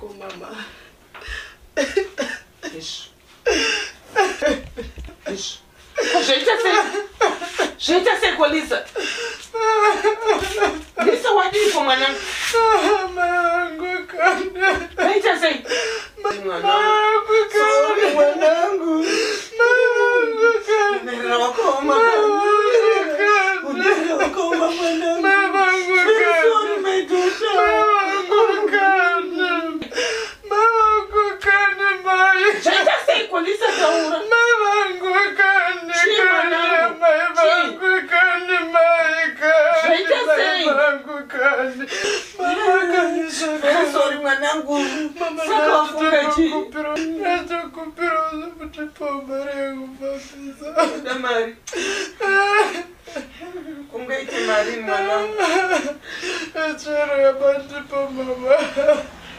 Seiko mama? Izvo. Izvo. Ko zvaita sei? Zvaita seiko Lisa? Lisa wadiiko mwanangu? Mai vangu kana. Zvaita sei? Mwanangu Sorry mwanangu. Mai vangu kana. Unerera wakaoma. Mai vangu kana. Unerera wakaoma mwanangu. Mai vangu Very kana. sorry my daughter. Mai vangu kana. Mai vangu kana mai. Zvaita seiko Lisa taura? Mai vangu kani Chii, kani mwanangu? mai vangu kani mai kani Zvaita mai sei? vangu kani mama kani Very sorry mwanangu. Mama Saka wafunga chii? ndatokumbira kutipa mari yekufambisa. Kuda mari. Ungaite mari mwanangu. Chero yabandipa mama.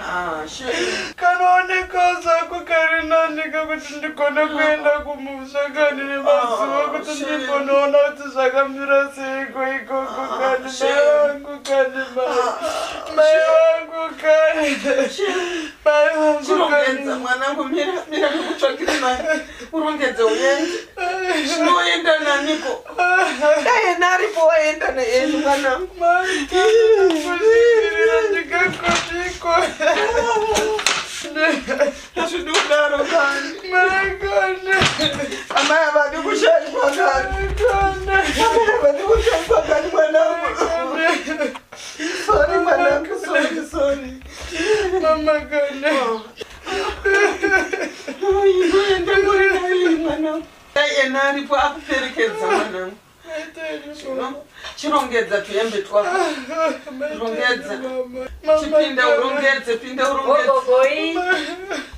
Ah, shame. Kanooneka zvako kari nani kakuti ndigone kuenda kumusha kani nemazuva Oh, kuti shame. ndimbonoona kuti zvakamira seiko ikoko Ah, kani mai shame. vangu kani mai Ah, mai vangu kani mai vangu Chirongedza kani mwanangu, mira mira ndikutsvakire mari. Urongedze uende. Chinoenda naniko? Dai ena aripo waenda naye mwanangu. Mai kani ndakuzvirira ndikakudiko Hazvidi kudaro kani. mai kani Amai havadi kushaikwa kani. mai kani Amai havadi kushaikwa kani mwanangu. kani Sorry mwanangu, sorry, sorry. mama kani Inoenda mwana mwanangu. Dai ena aripo akuperekedza mwanangu. Chino, Chirongedza tuhembe twako. Rongedza. Chipinda urongedze, pinda urongedze. Gogogoi,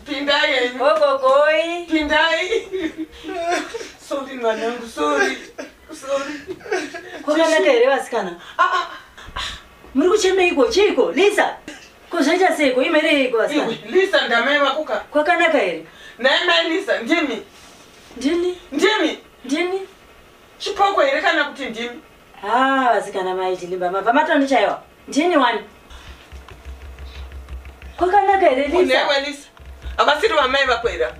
Pindai henyu. gogogoi. Pindai. Sorry mwanangu, sorry. Sorry. Kwakanaka here vasikana? Ah, ah, Muri kuchemeiko chiiko? Lisa, ko zvaita seiko? Imereiko vasikana? iwe, Lisa ndamai vako ka. Kwakanaka here? Nhai mai Lisa, ndimi. Ndini? Ndimi. Ndini? Chipoko here kana kuti ndimi? Ah, vasikana mai Chilimba, mabva matondichaiwa. Ndini wani? Kwakanaka here Lisa? Nhaiwe Lisa. Havasiri vamai vako here? ava?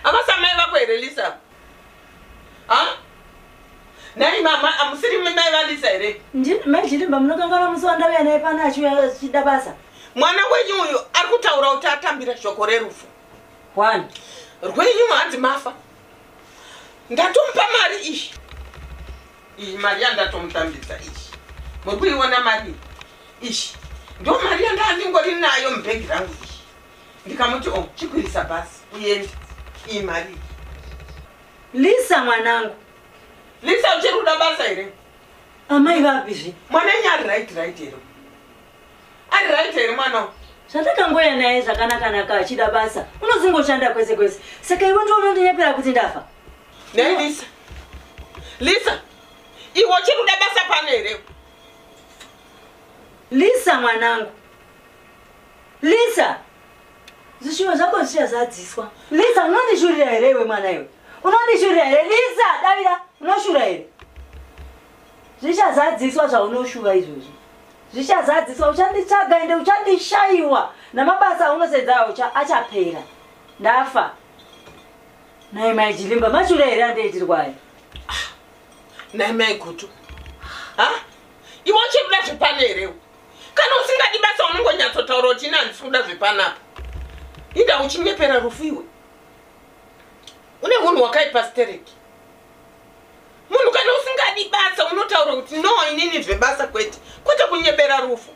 Havasi amai vako here Lisa? Ha? Nhai mama, hamusiri mai vaLisa here? Ndini mai Chilimba munokanganwa musi wandauya naye pano achiuya achida basa. Mwana wenyu uyu ari kutaura kuti atambira shoko rerufu. One. Rwenyu hanzi mafa. Ndatomupa mari iyi. Iyi mari yandatomutambidza iyi. Muri kuiona mari iyi? Iyi. Ndo mari yandandingori nayo mubhegi rangu iyi. Ndikamuti o chikwirisa bhasi uende. Iyi mari iyi. Lisa mwanangu, Lisa uchiri kuda basa here? amai vapizve? Mwana enyu ari right right here? Ari right here mwana uyu? Zvandakangoya naye zvakanaka-naka achida basa, unozingoshanda kwese kwese. Saka iwe ndiwe unondinyepera kuti ndafa. Nhai Lisa. Lisa, iwe uchiri kuda basa pano here? Lisa mwanangu, Lisa, zvishuwo zvako zvichazadziswa. Lisa, unondishurira here iwe mwana iwe? Unondishurira here Lisa? Davira, unoshura here? Zvichazadziswa zvaunoshuva izvozvi, zvichazadziswa. Uchanditsvaga ende uchandishayiwa namabasa aunosedza achapera. Ndafa. Nhai mai Chilimba, mashura here andeitirwayo? Nhai mai Gutu. Ha? Iwe uchiri kuda zvepano here? Kana usingadi basa unongonyatsotaura kuti ini handisi kuda zvepanapa. Inda uchinyepera rufu iwe. Une unhu hwakaipa stereki. Munhu kana usingadi basa unotaura kuti no inini zvebasa kwete. Kwete kunyepera rufu.